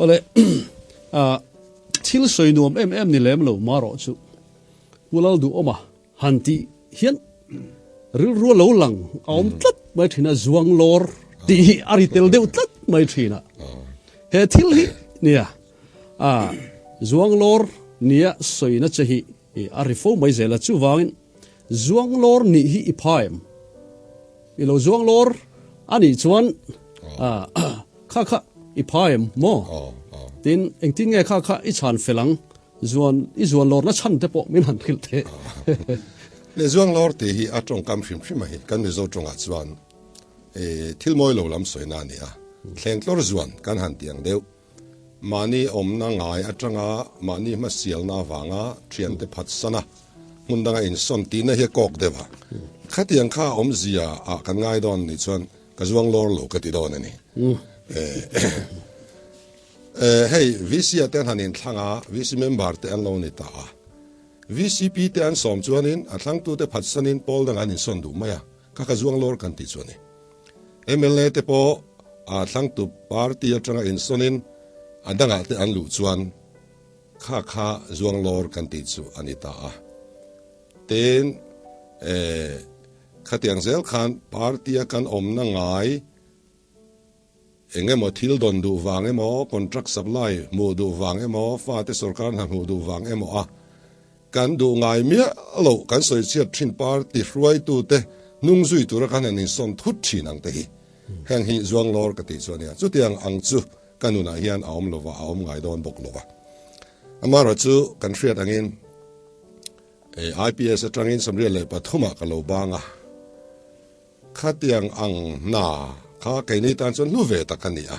Awle, thil sawi nuam em em ni lem lo marawh chu Pu Lalduhawma han tih hian rilru a lo lang a awm tlat mai thin a, zuang lawr tih hi a ri tel deuh tlat mai thin a. He thil hi nia zuang lawr nia sawina che hi a ri fo mai zel a, chuvangin zuang lawr nih hi i pha em? I lo zuang lawr a nih chuan kha kha i pha em maw? Tin, engtin nge kha kha i chhan fel ang? Zuan, i zuan lawrna chhan te pawh min han hrilh teh. Le zuang lawr tih hi a tawngkam hrim hrim a hi, kan Mizo tawngah chuan thil mawi lo lam sawina a ni a, thleng tlawr zuan kan han tih ang deuh. Mahni awmna ngai atanga mahni hmasialna avanga thiante phatsan a, hmun danga insawn tihna hi a kawk deuh a. Khatiang kha awmzia ah kan ngai dawn nih chuan ka zuang lawr lo ka ti dawn a ni. Hei VC ah te an han inthlang a, VC member te an lo ni ta a. VCP te an sawm chuanin a thlangtute phatsanin pawl dangah an insawn duh mai a, kha ka zuang lawr kan tih chu a ni. Mla te pawh a thlangtu party atanga insawnin a dangah te an luh chuan kha kha zuang lawr kan tih chu a ni ta a. Tin, khatiang zel khan party a kan awmna ngai eng emaw thil dawn duh vang emaw, contract supply hmuh duh vang emaw, fate sorkar hna hmuh duh vang emaw a Kan duh ngai miah loh kan sawi chhiat thin party hruaitute hnung zui tura kan han insawn thut thin ang te hi heng hi zuang lawr ka tih chu a nia. Chutiang ang chu ka nunah hian a awm lova, a awm ngai dawn bawk lova. Amaherawh chu kan hriat angin IPS atangin 73 ah ka lo bang a, Khatiang ang hna kha keini tan chuan hlu ve tak a ni a.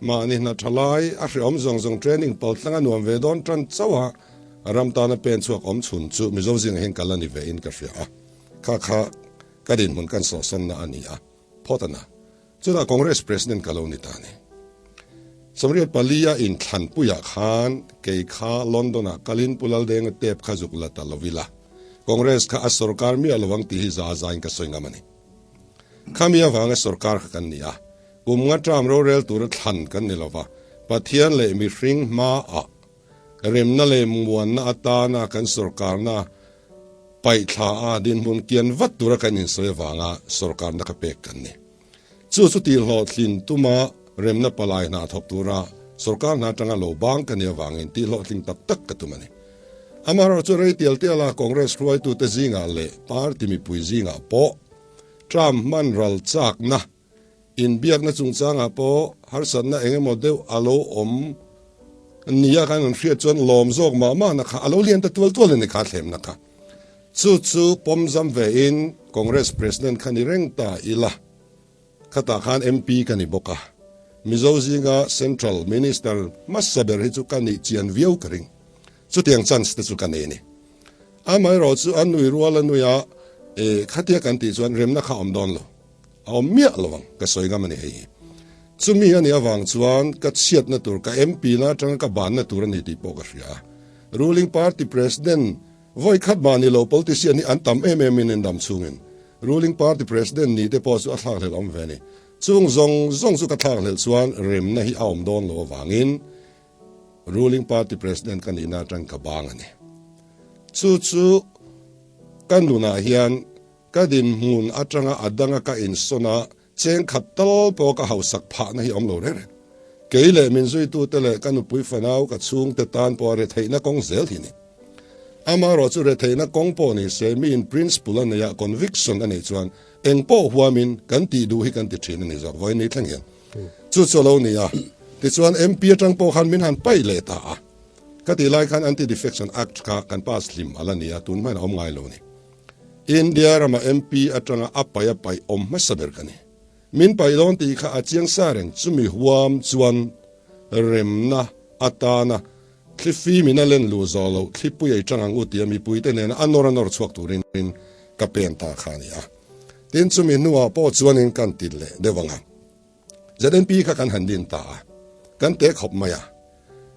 Mahni hna tha lai, a hreawm zawng zawng training pal tlang a nuam ve dawn tan chauh a, ram tana pen chhuak awm chhun chu Mizo zingah hian kal a ni ve in ka hria a. Kha kha ka dinhmun kan sawhsawnna a ni a, phawt a na. Chutah Congress President ka lo ni ta a ni. 84 a inthlanpuiah khan kei kha London-ah kalin Pu Laldenga tep kha zuk la ta lo ila, Congress kha a sorkar miah lo ang tih hi za zain ka sawi ngam a ni. Khami avanga sorkar kha kan ni a, kum nga term rorel tura thlan kan ni lova, Pathian leh mihring hmaah Remna leh muanna atana kan sorkarna paihthla a dinhmun kian vat tura kan insawi avanga sorkarna kha pek kan ni. Chu chu tihhlawhtlin tuma remna palai hna thawk tura sorkar hna atanga lo bang ka nih avangin tihhlawhtling tak tak ka tum a ni. Amaherawhchu chu rei tial tiala Congress hruaitute zingah leh party mipui zingah pawh term hman ral chakna Inbiakna chungchangah pawh harsatna eng emaw deuh a lo awm nia kan han hriat chuan lawm zawk mah mahna kha a lo lian ta tual tual a ni kha thlemna kha. Chu chu pawmzam vein Congress President kha ni reng ta ila, khatah khan MP ka ni bawk a, Mizo zinga Central Minister hmasa ber hi chu ka nih chian viau ka ring. Chutiang chance te chu ka nei a ni. Amaherawh chu a nui rual a nui a, khatia kan tih chuan remna kha a awm dawn lo. A awm miah lo ang, ka sawi ngam a ni hei hi. Chumi a nih avang chuan ka chhiatna tur, ka MP na atanga ka banna tur a ni tih pawh ka hria a. Ruling party president vawi khat mah ni lo politician hi an tam em em in an dam chhungin ruling party president ni te pawh chu a thlak hlelh awm ve a ni. Chung zawng zawng chu ka thlak hlelh chuan remna hi a awm dawn lo avangin ruling party president ka nihna atang ka bang a ni. Chu chu ka nunah hian Ka dinhmun atanga a danga ka insawn a, cheng khat tal pawh ka hausak phahna hi awm lo reng reng. Kei leh min zuitute leh ka nupui fanau ka chhungte tan pawh a retheihna kawng zel hi ni. Amaherawh chu retheihna kawng pawh ni se miin principle a neih a, conviction a neih chuan eng pawh huamin kan tih duh hi kan ti thin a ni zawk vawiin ni thleng hian. Chu chu a lo ni a, tichuan MP atang pawh khan min han paih leh ta a. Ka tih lai khan Anti-Defection Act kha kan pass hlim a la ni a, tun hmain a awm ngai lo ni. India rama MP atanga a paih a paih awm hmasa ber ka ni. Min paih dawn tih kha a chiang sa reng, chumi huam chuan remna atana thli fim in a len luh zawh loh thlipui ei tang ang u tia mipuite nena a nawr a nawr chhuak turin ka pen ta kha a ni a. Tin, chumi hnuah pawh chuanin kan ti leh deuh ang a. ZNP kha kan han din ta a, kan te khawp mai a.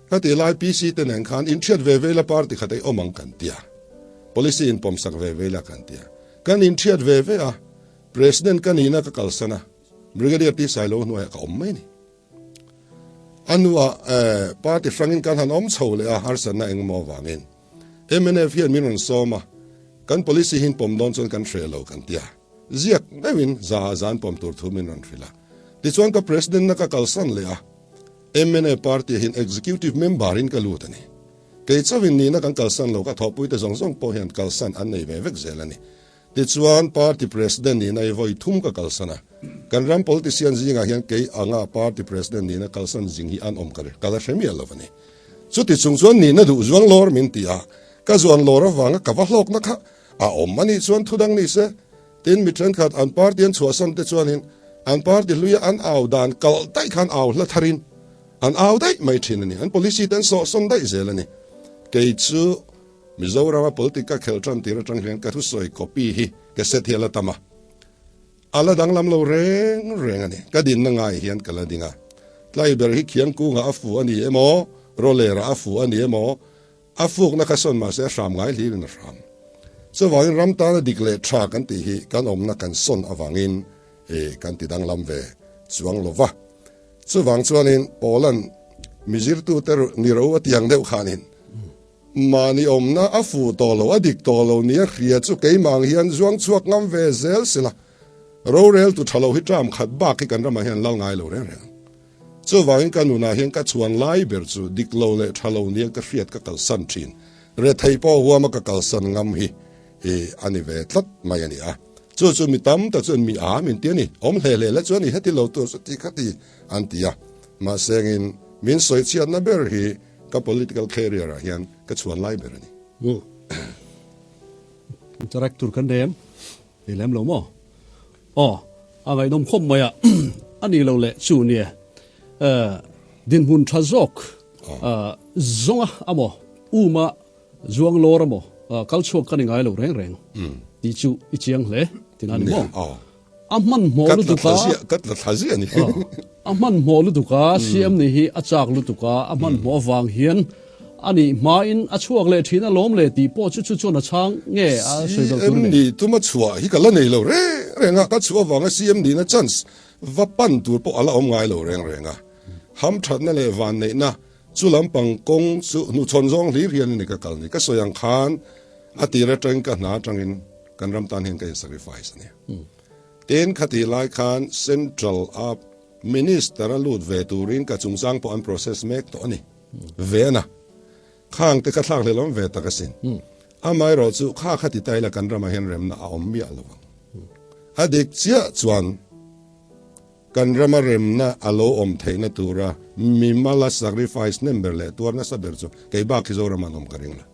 Ka tih lai PC te nen khan inthiat ve ve ila party khat ei awm ang kan ti a, policy inpawmsak ve ve ila kan ti a. Kan inthiat ve ve a, President ka nihna ka kalsan a, Brigadier T Sailo hnuaiah ka awm mai a ni. A hnuah party hrangin kan han awm chho leh a, harsatna engemaw avangin mnf hian min rawn sawm a, kan policy hi in pawm dawn chuan kan hreh lo kan ti a, ziak deuhin za ah zan pawm tur thu min rawn hrilh a. Tichuan ka president na ka kalsan leh a, mnf party ah hian executive member in ka lut a ni. Kei chauhin nihna kan kalsan lo, ka thawhpuite zawng zawng pawh hian kalsan an nei ve vek zel a ni. Tichuan party president nihna hi vawi thum ka kalsan a, kan ram politician zingah hian kei anga party president nihna kalsan zing hi an awm ka ka la hre miah lo a ni. Chuti chung chuan nihna duh zuang lawr min ti a, ka zuan lawr avanga ka va hlawkna kha a awm a nih chuan thudang ni se. Tin, mi thenkhat an party an chhuahsan te chuanin an party hluia an au dan kalh daih khan au hla tharin an au daih mai thin a ni. An policy te an sawhsawn daih zel a ni. Kei chu Mizorama politic ka khelh tan tir atang hian ka thusawi copy hi ka set hi a la tam a, a la danglam lo reng reng a ni. Ka dinna ngai hian ka la ding a, tlai ber hi khiang kungah a fu a ni emaw, rawlerah a fu a ni emaw, a fukna kha sawn mahse a hram ngai hlirin a hram. Chuvangin ram tana dik leh tha kan tih hi kan awmna kan sawn avangin kan ti danglam ve chuang lo va. Chuvang chuanin Poland mizirtute ni ro a tiang deuh khanin Mahni awmna a fuh tawh lo, a dik tawh lo nia hria chu keimah ang hian zuang chhuak ngam ve zel sila. Rorel tu tha lo hi term khat bak hi kan ramah hian lal ngai lo reng reng. Chuvangin ka nunah hian ka chhuan lai ber chu dik lo leh tha lo nia ka hriat ka kalsan thin. Rethei pawh huama ka kalsan ngam hi i a ni ve tlat mai a ni a. Chu chu mi tam tak chuan mi a min ti a ni. Awm hle hle la chuan i heti lo tur chu ti kha ti an ti a. Mahsengin min sawichhiatna ber hi Ka political career ah hian ka chhuan lai ber a ni. Interact tur kan nei em? Nei lem lo maw? Aw, a ngaihnawm khawp mai a, a ni lo leh chu nia. Dinhmun tha zawk zawnga amaw, uma zuang lawr amaw, kal chhuak ka ni ngai lo reng reng tih chu i chiang hle tina ni maw? A hmanhmawh lutuk a. Ka tla thla ziah a ni. A hmanhmawh lutuk a, CM nih hi a chak lutuk a, a hmanhmawh avang hian a nih hmain a chhuak leh thin alawm le tih pawh chu chu chuan a chhang nge a sawi deuh tur a ni. CM nih tuma chhuah hi ka la nei lo reng reng a, ka chhuah avanga CM nihna chance va pan tur pawh a la awm ngai lo reng reng a. Hamthatna leh vanneihna chu lampang kawng chu hnuchhawn zawng hlir hian a ni ka kal ni. Ka sawi ang khan a tir atangin ka hna atangin Kan ram tan hian ka in sacrifice a ni. Tin, khatih lai khan Central a Minister a lut ve turin ka chungchang pawh an process mek tawh a ni. Ve a na. Khang te kha thlak hlel awm ve tak asin. Amaherawh chu kha kha ti ta ila kan ramah hian remna a awm miah lo ang. A dik chiah chuan kan rama remna a lo awm theihna tura mimala sacrifice hnem ber leh tuar nasa ber chu kei bak hi Zoram an awm ka ring lo.